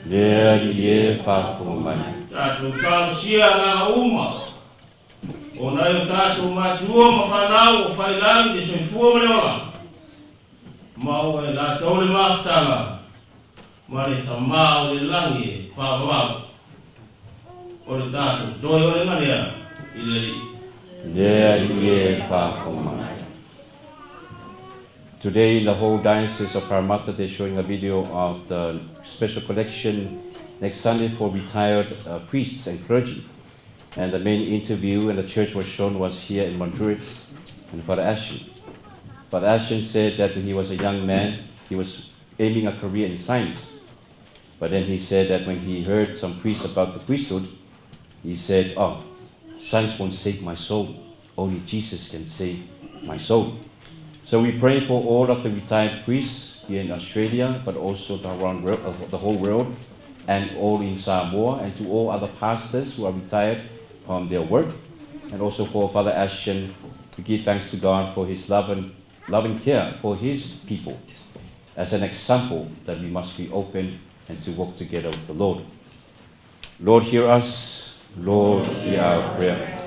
Le Alii e, faafofoga mai. Tatou talosia agaga uma o nai o tatou matua ma fanau o failangi le soifua ma le ola, ma ua e latou le mafutaga ma le Tama o le lagi e faavavau. O le tatou toe olega lea i le Alii. Le Alii e, faafofoga mai. Today, the whole Diocese of Parramatta, they're showing a video of the special collection next Sunday for retired priests and clergy. And the main interview and the church was shown was here in Mondroit. and Father Ashen. Father Ashen said that when he was a young man, he was aiming a career in science. But then he said that when he heard some priests about the priesthood, he said, oh, science won't save my soul. Only Jesus can save my soul. So we pray for all of the retired priests here in Australia, but also around the whole world, and all in Samoa, and to all other pastors who are retired from their work, and also for Father Ashton, to give thanks to God for his love and loving care for his people, as an example that we must be open and to work together with the Lord. Lord, hear us. Lord, hear our prayer.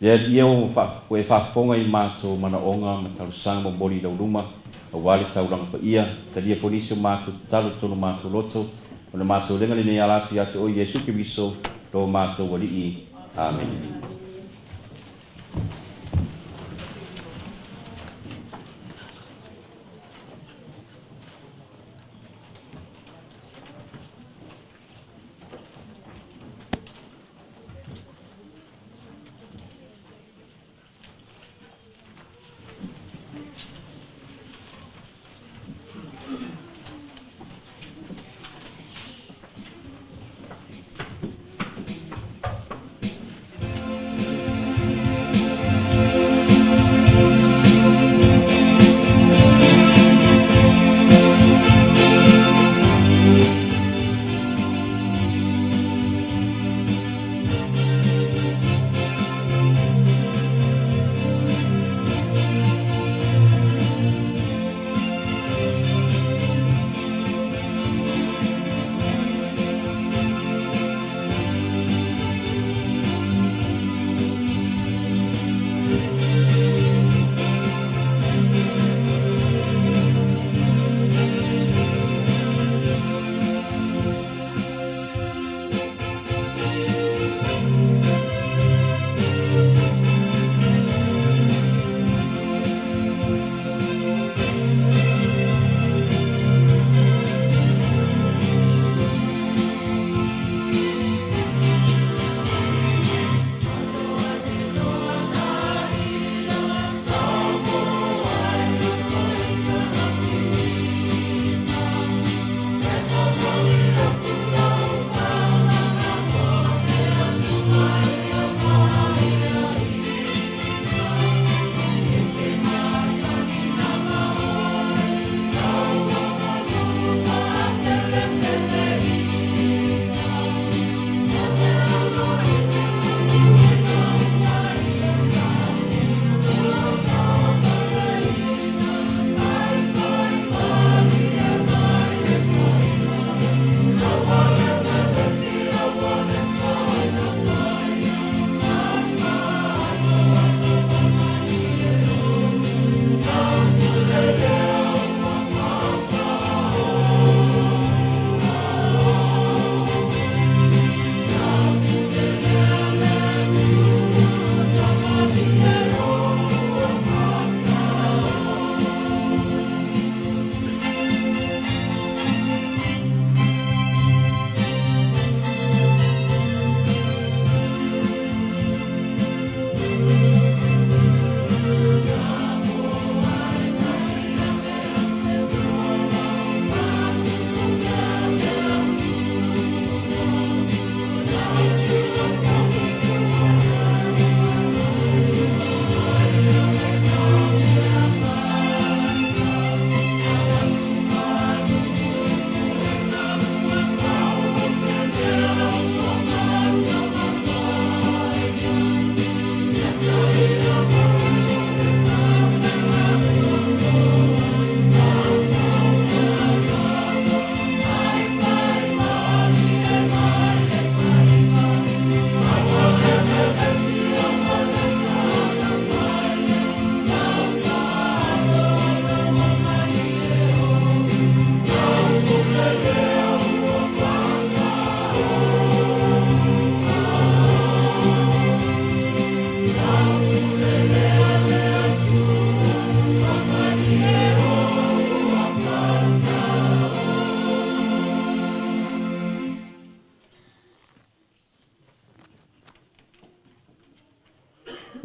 Le Alii e ua e faafofoga i matou manaoga ma talosaga momoli i lau luma, aua le taulaga paia, talia foi nisi o matou tatalo i totonu o matou loto, o le matou lega lenei ala atu ia te oe Iesu Keriso, lo matou Alii. Amene.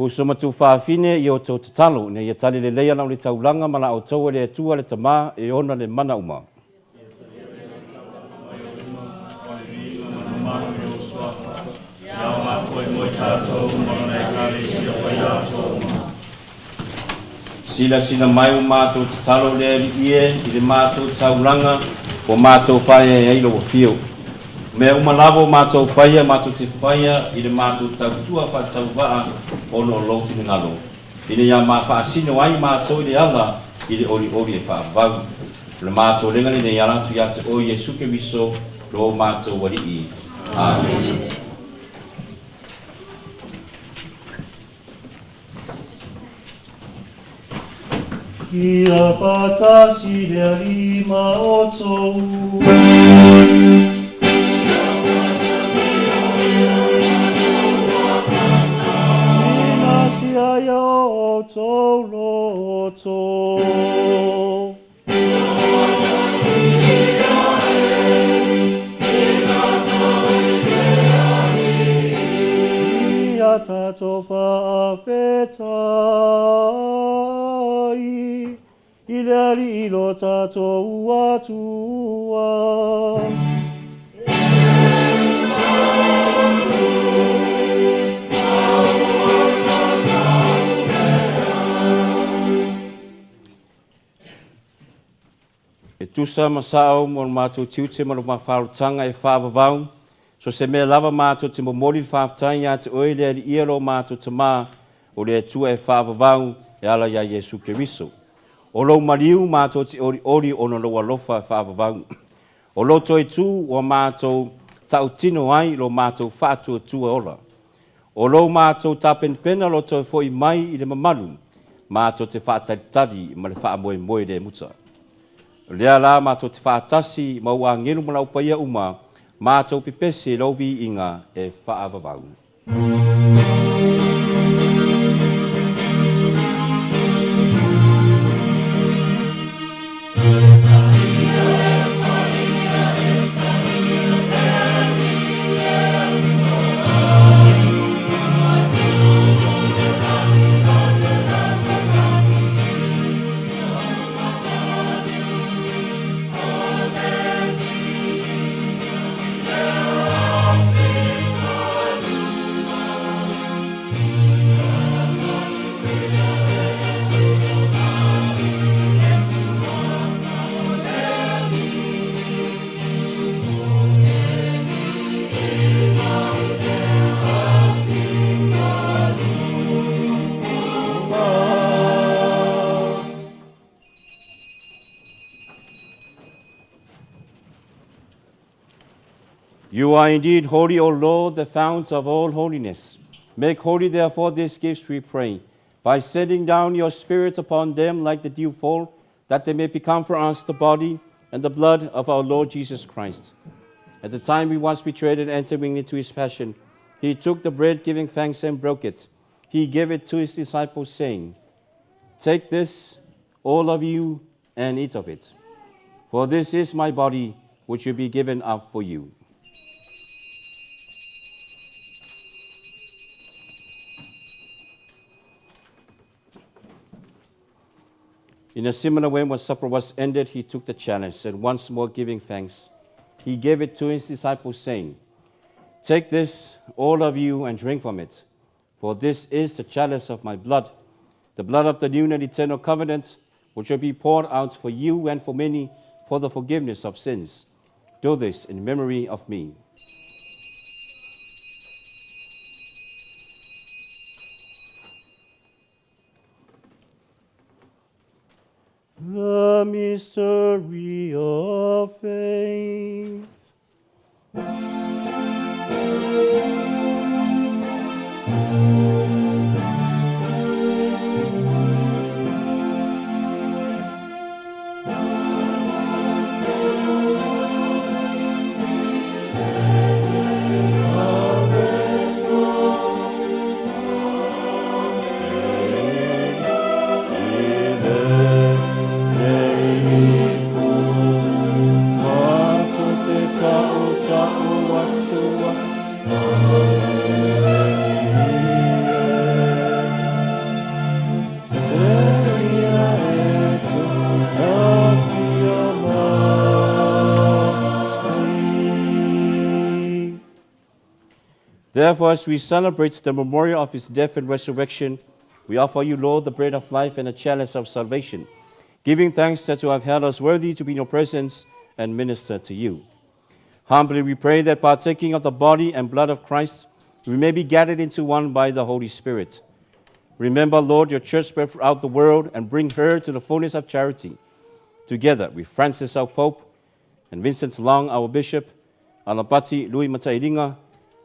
Uso ma tuafafine, i outou tatalo ina ia tali lelei ana o le taulaga ma la outou e le Atua le Tama e ona le mana uma. Silasila mai ua matou tatalo le Alii e i le matou taulaga ua matou faia ai lou afio. O mea uma lava ua matou faia, matou te faia i le matou tautua faatauvaa ona o lou finagalo, ina ia ma faasino ai matou i le ala i le olioli e faavavau. O le matou lega lenei ala atu ia te oe Iesu Keriso, lo matou Alii. Amene. Ia faatasi le Alii ma outou. Ina ia outou loto. Ia tatou faafetai i le Alii lo tatou Atua. E tusa ma sa'o mo le matou tiute ma le mafalotaga e faavavau, so se mea lava matou te momoli le faafetai ia te oe le Alii lo matou Tamā, o le Atua e faavavau e ala iā Iesu Keriso. O lou maliu matou te olioli ona lou alofa e faavavau. O lou toetū ua matou tautino ai lo matou faatuatua ola. O lo matou tapenapena lo toe fo'i mai i le mamalu, matou te faatalitali ma le faamoemoe le muta. O lea la matou te faatasi ma ou agelu ma lau paia uma, matou pepese lou viiga e faavavau. You are indeed holy, O Lord, the fount of all holiness. Make holy, therefore, these gifts, we pray, by sending down your Spirit upon them like the dewfall, that they may become for us the body and the blood of our Lord Jesus Christ. At the time he was betrayed and entering into his passion, he took the bread, giving thanks, and broke it. He gave it to his disciples, saying, "Take this, all of you, and eat of it. For this is my body, which will be given up for you." In a similar way, when supper was ended, he took the chalice, and once more giving thanks, he gave it to his disciples, saying, "Take this, all of you, and drink from it. For this is the chalice of my blood, the blood of the new and eternal covenant, which will be poured out for you and for many for the forgiveness of sins. Do this in memory of me." The mystery of faith. Therefore, as we celebrate the memorial of his death and resurrection, we offer you, Lord, the bread of life and the chalice of salvation, giving thanks that you have held us worthy to be in your presence and minister to you. Humbly we pray that partaking of the body and blood of Christ, we may be gathered into one by the Holy Spirit. Remember, Lord, your church spread throughout the world and bring her to the fullness of charity. Together with Francis, our Pope, and Vincent Long, our Bishop, Alapati Louis Matairinga,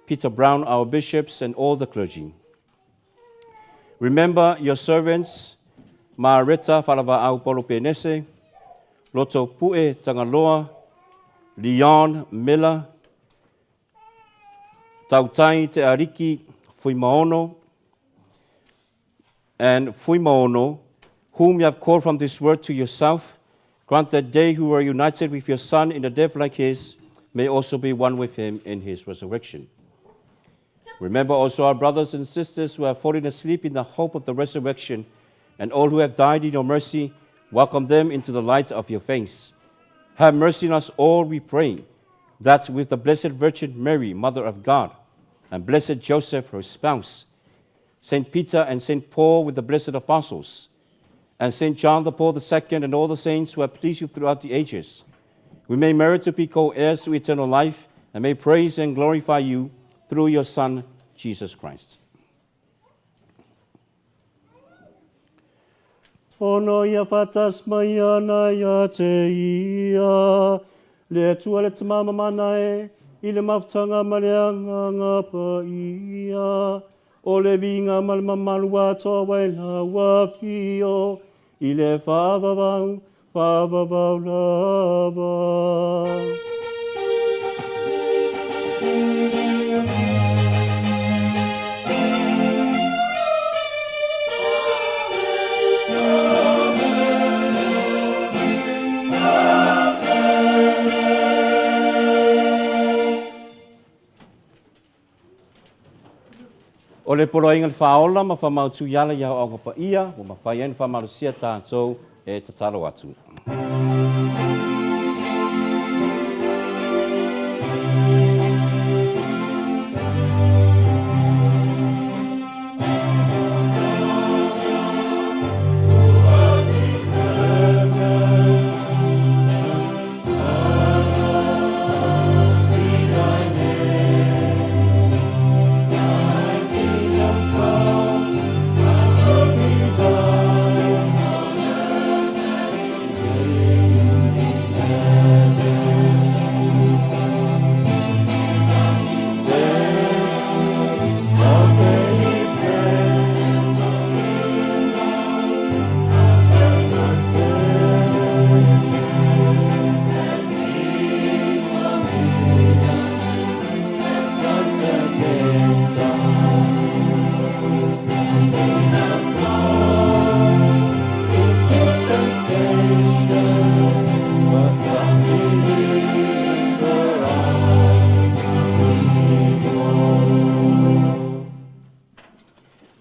Peter Brown, our bishops, and all the clergy. Remember your servants, Mareta Falava'au Polo Penese, Loto Pue Tangaloa, Leon Miller, Tautai Te Ariki Fuimaono, and Fuimaono, whom you have called from this world to yourself, grant that they who are united with your Son in a death like his may also be one with him in his resurrection. Remember also our brothers and sisters who have fallen asleep in the hope of the resurrection, and all who have died in your mercy, welcome them into the light of your face. Have mercy on us all, we pray, that with the Blessed Virgin Mary, Mother of God, and Blessed Joseph, her spouse, St. Peter and St. Paul with the blessed apostles, and St. John the Paul II and all the saints who have pleased you throughout the ages, we may merit to be co-heirs to eternal life and may praise and glorify you through your Son, Jesus Christ. Ono ia whatas mai ana ia te ia, le atua le tamamamana e, i le mafutanga ma le anganga pa ia, o le vinga ma le mamalu atoa wai la wafio, i le whaavavau, whaavavau lava. O le poloaiga le faaola ma faamautu i ala i aoaoga paia ua mafai ai ona faamalosia tatou e tatalo atu.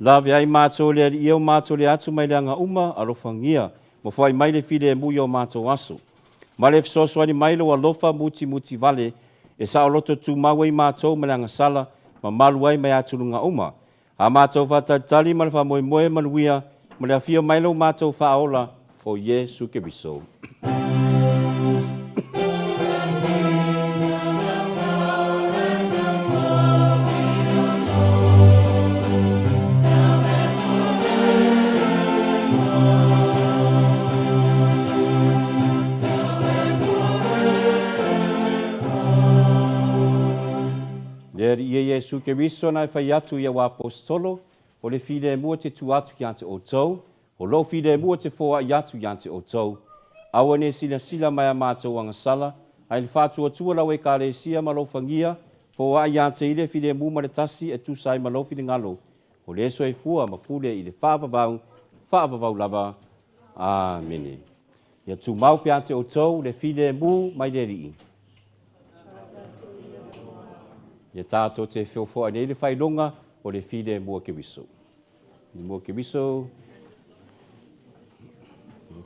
Lave ai mātou le alii o mātou le atu mai le aga uma, alofangia, ma foai mai le filemu i o mātou aso. Ma le fesoasoani mai lou alofa mutimuti vale e saoloto tumau ai mātou ma le agasala ma malu ai mai atuluga uma. A mātou faatalitali ma le faamoemoe manuia ma le afio mai lo mātou Faaola o Iesu Keriso. Le Alii e Iesu Keriso na e fai atu i au aposetolo, o le filemu e te tu atu ia te outou, o lou filemu e te foai atu ia te outou. Aua ne silasila mai a matou agasala, a i le faatuatua lau Ekalesia ma lou fagia, foai ia te i le filemu ma le tasi e tusa ai ma lou finagalo, o le soifua ma pule i le faavavau, faavavau lava. Amene. Ia tumau pea te outou le filemu mai le Alii. Ia tātou te feofoai nei le whailoga o le filemu a Keriso. Filemu a Keriso.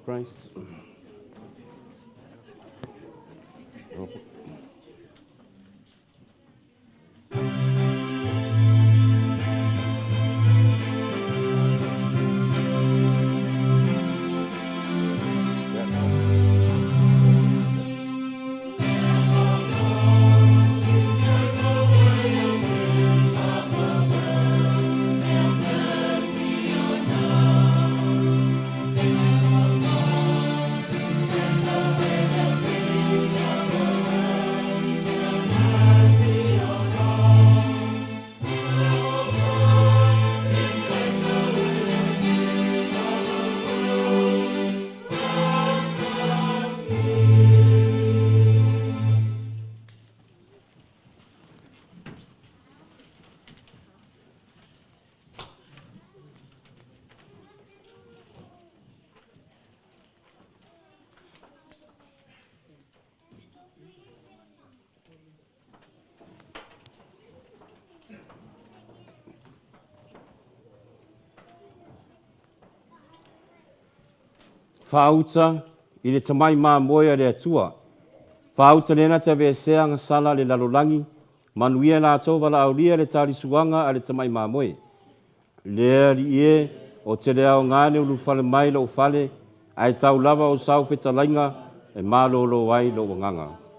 Christ. Faauta i le tamai mamoe a le Atua. Faauta lea na te aveesea agasala a le lalolagi, manuia i latou valaaulia le talisuaga a le tamai mamoe. Le Alii e, ou te le aoga le ulufale mai i lou fale, ae tau lava o sau fetalaiga e malolo ai lou agaga.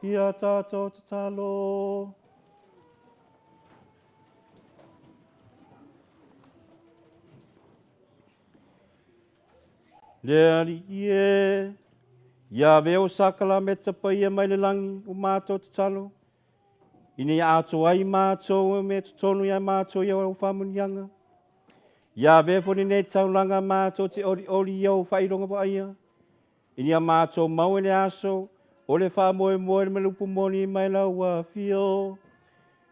Ia tātou tatalo. Le Alii e, ia avea o sakalameta paia mai le lagi o mātou tatalo, ina ia atoa ai mātou e mea totonu ia mātou i au whaamunianga. Ia avea foi lenei taulaga mātou te olioli i au whaironga vaaia, ina ia mātou mau e le aso o le whaamoemoe le malupu moni mai lau afio.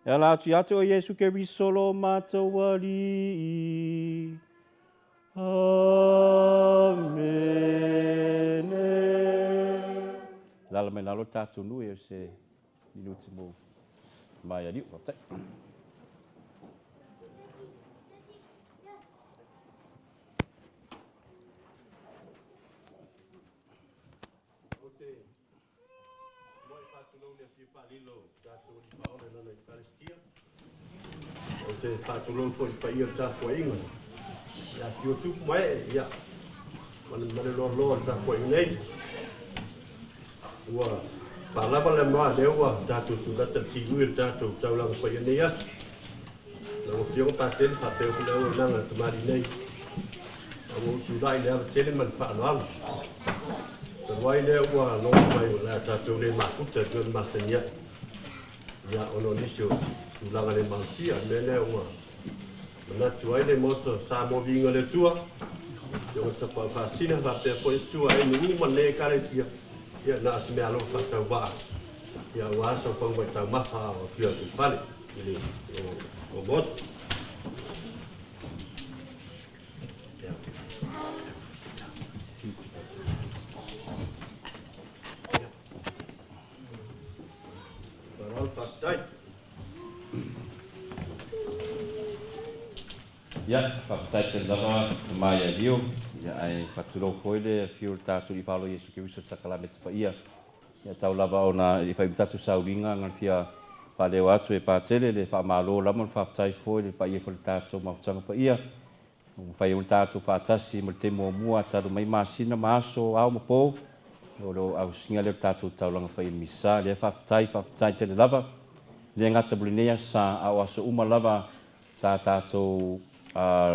E ala atu ia te oe Iesu Keriso lo mātou Alii. Amene. Lala mai lalo tatou nuu e o se minuti mo mai aliu. Faafetai. Ou te muai faatulou le Afio Faalilo o tatou Alii Paolo i lana Ekalesia. Ou te faatulou foi i le paia o le tapuaiga i afifio tupu ma ee, ia, ma le, ma le loaloa o le tapuaiga nei. Ua faalava le ma lea ua tatou tulata le siui o le tatou taulaga paia nei aso. Lau Afioga Patele faapea foi le auaunaga a le tamalii nei. A ua ou tulai i le ava tele ma le faaaloalo. Talu ai lea ua logo mai o le a tatou le mafuta e pei ona masani ai. Ia, ona o nisi o tulaga le malosia, le mea lea ua manatu ai le Maota o Samoa Viiga le Atua, Afioga Tapaau Faasina faapea foi Sua e nuu ma lenei Ekalesia, ia na o se mea alofa faatauvaa, ia aua saofauga i taumafa a o afio atu i fale i le o Maota. Ia, faafetai tele lava Tama ia Lio, ia ae faatulou foi le afio o le tatou Alii Faaola Iesu Keriso i le Sakalameta Paia. Ia tau lava ona e le i fai ma tatou sauliga na fia faaleo atu e Patele le faamalo lava ma le faafetai foi le paia foi le tatou mafutaga paia. Ua mafai ai ona tatou faatasi mo le taimi muamua talu mai masina ma aso, ao ma po, o lo o ausiga lea o le tatou taulaga paia Misa. Lea faafetai, faafetai tele lava. E le gata mo lenei aso sa, a o aso uma lava sa tatou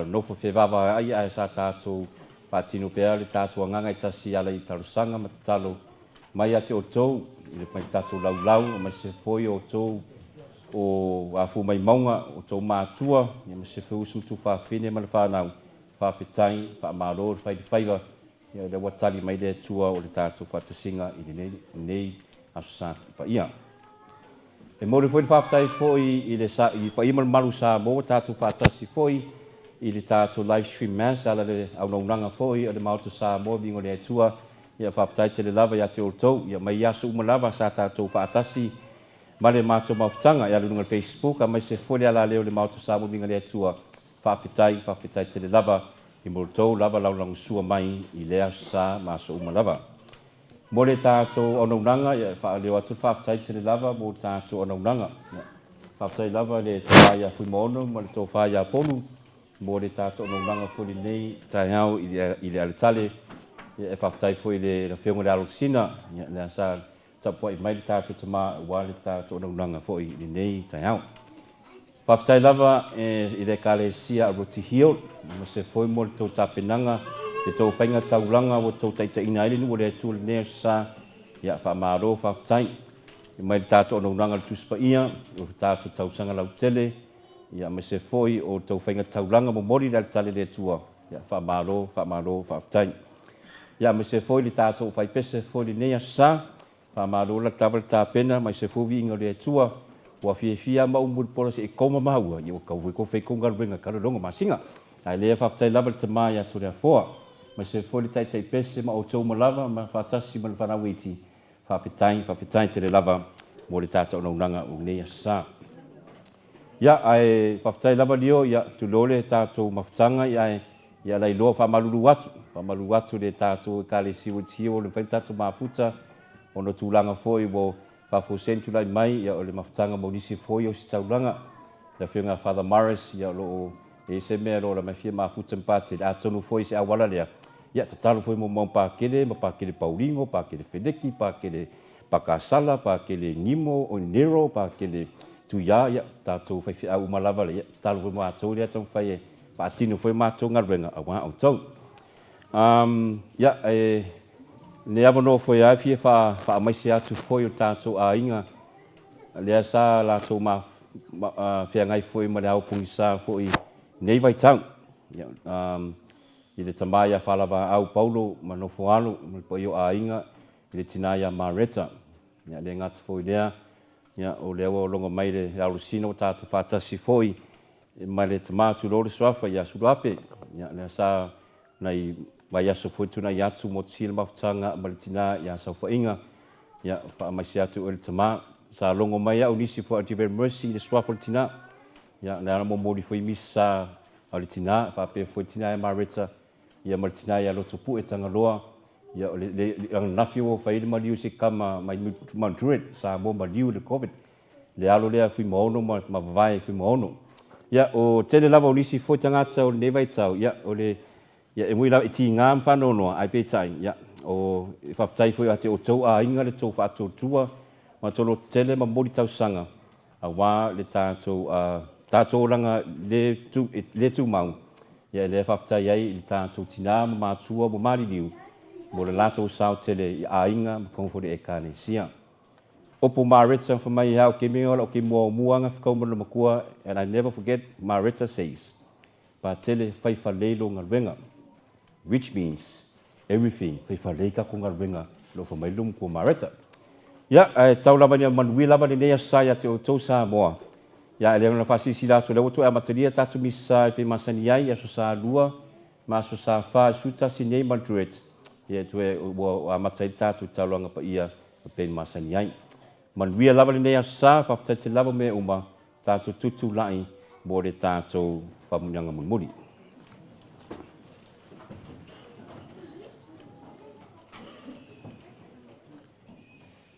nofo fevavaai ae sa tatou faatino pea le tatou agaga e tasi e ala i talosaga ma tatalo mai ia te outou i le mai tatou laulau aemaise foi o outou o afua mai mauga, outou matua, aemaise foi uso ma tuafafine ma le fanau. Faafetai, faamalo le fai le faiva, ia o lea ua tali mai le Atua o le tatou faatasiga i lenei Aso Sa paia. E momoli foi le faafetai foi i le sa, i paia ma le mamalu o Samoa ua tatou faatasi foi i le tatou live stream mass e ala i le auaunaga foi a le Maota Samoa Viiga o le Atua. Ia faafetai tele lava ia te outou. Ia mai aso uma lava sa tatou faatasi ma le matou mafutaga e alu i luga o le Facebook aemaise foi le alaleo o le Maota Samoa Viiga o le Atua. Faafetai, faafetai tele lava i mo outou lava lagolagosua mai i lea aso sa ma aso uma lava. Mo le tatou auaunaga, ia, e faaleo atu le faafetai tele lava mo le tatou auaunaga. Ia, faafetai lava i le Tofa ia Fuimaono ma le Tofa ia Polu mo le tatou auaunaga foi lenei taeao i le aletale. Ia, e faafetai foi i le Afioga i le Alosina, ia, lea sa tapuai mai le tatou tama aua le tatou auaunaga foi i lenei taeao. Faafetai lava i le Ekalesia a Roti Hill, aemaise foi mo le tou tapenaga, le tou faiga taulaga ua tou taitaiina ai le nuu o le Atua i lenei aso sa. Ia, faamalo, faafetai. Mai le tatou auaunaga i le Tusi Paia, o le tatou tausaga lautele, ia, aemaise foi o le tou faiga taulaga momoli le alitale i le Atua. Ia, faamalo, faamalo, faafetai. Ia, aemaise foi le tatou faipese foi i lenei aso sa. Faamalo lava le tapena mai se fou viiga o le Atua. Ua fiafia ma umu le pola se i koma maua, ia ua kau foi ko fei ko galuega ka lolonga masiga. Ae lea faafetai lava le tama ia Toleafoa, mai se foi le taitai pese ma outou uma lava ma faatasi ma le fanau iti. Faafetai, faafetai tele lava mo le tatou auaunaga o lenei aso sa. Ia, ae faafetai lava Lio, ia tulou le tatou mafutaga, ia ae Ia lailoa faamalulu atu, faamalulu atu le tatou Ekalesia ua tia ua le mafai ona tatou mafuta ona o tulaga foi ua faafuasei ona tulai mai, ia o le mafutaga mo nisi foi o ositaulaga. Le Afioga ia Father Morris, ia o lo o e i ai se mea o lo o mai fia mafuta ma Patele, atonu foi se auala lea, ia tatalo foi mo mau Pakele ma Pakele Paulino, Pakele Feleki, Pakele Pakasala, Pakele Nimo, o Nero, Pakele Tuiā, ia tatou faifeau uma lava lea, ia tatalo foi mo matou lea taumafai e faatino foi matou galuega aua outou. Um, ia, e, lenei avanoa foi lava e fia faamaise atu foi o tatou aiga, lea sa latou ma, ma, uh, feagai foi ma le ao pogisa foi nei vaitau. Ia, um, i le tama ia Falavaau Paulo ma Nofoalo ma le paia o aiga, i le tina ia Mareta. Ia, le gata foi lea, ia, o lea ua logo mai le aulosina ua tatou faatasi foi ma le tama tulou le suafa ia Suluape. Ia, lea sa nai vaiaso foi tunai atu motusia le mafutaga ma le tina ia Saofaiga. Ia, faamaise atu oe le tama. Sa logo mai au nisi foi a Divine Mercy i le suafa o le tina. Ia, lea na momoli foi misa a le tina, faapea foi tina ia Mareta, ia ma le tina ia Lotopue Tagaloa. Ia, o le, le, le ananafi ua fai le maliu se kama mai Madrid, Samoa maliu le Covid. Le alo lea Fuimaono ma, ma vavae Fuimaono. Ia, o tele lava o nisi foi tagata o lenei vaitau, ia, o le, ia, e mui lava e tiga ma faanoanoa, ae peitai, ia, o, e faafetai foi ia te outou aiga le tou faatuatua ma tou lototele ma momoli tausaga, aua le tatou, uh, tatou olaga le, tu, le tumau. Ia, e lea faafetai ai i le tatou tinā ma matua ua maliliu mo le latou sao tele i aiga ma kohu foi le Ekalesia. Opo Mareta fa mai hau ke mea o ke mua mua nga whakau mana makua, and I never forget Mareta says, Patele fai falei lo galuega, which means everything fai falei ka ko galuega lo fa mai lo makua Mareta. Ia, ae tau lava ina manuia lava lenei aso sa ia te outou Samoa. Ia, e le ona faasilasila atu o lea ua toe amatalia tatou misa e pei masani ai i aso Sa 2 ma aso Sa 4 i 11 nei Madrid. Ia, e toe ua amata ai le tatou taulaga paia e pei masani ai. Manuia lava lenei aso sa, faafetai tele lava mea uma, tatou tutulai mo le tatou faamanuiaga mulimuli.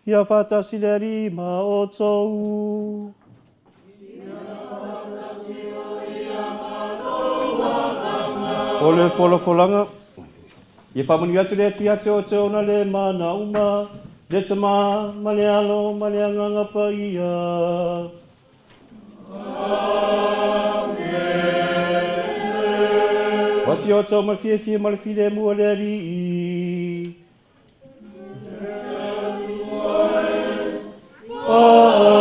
Ia faatasi le Alii ma outou. O le folafolaga. Ia faamanuia atu le Atua ia te outou ona le mana uma, le Tama ma le Alo ma le Agaga Paia. Amen. Oati outou ma le fiafia ma le filemu o le Alii. Amen.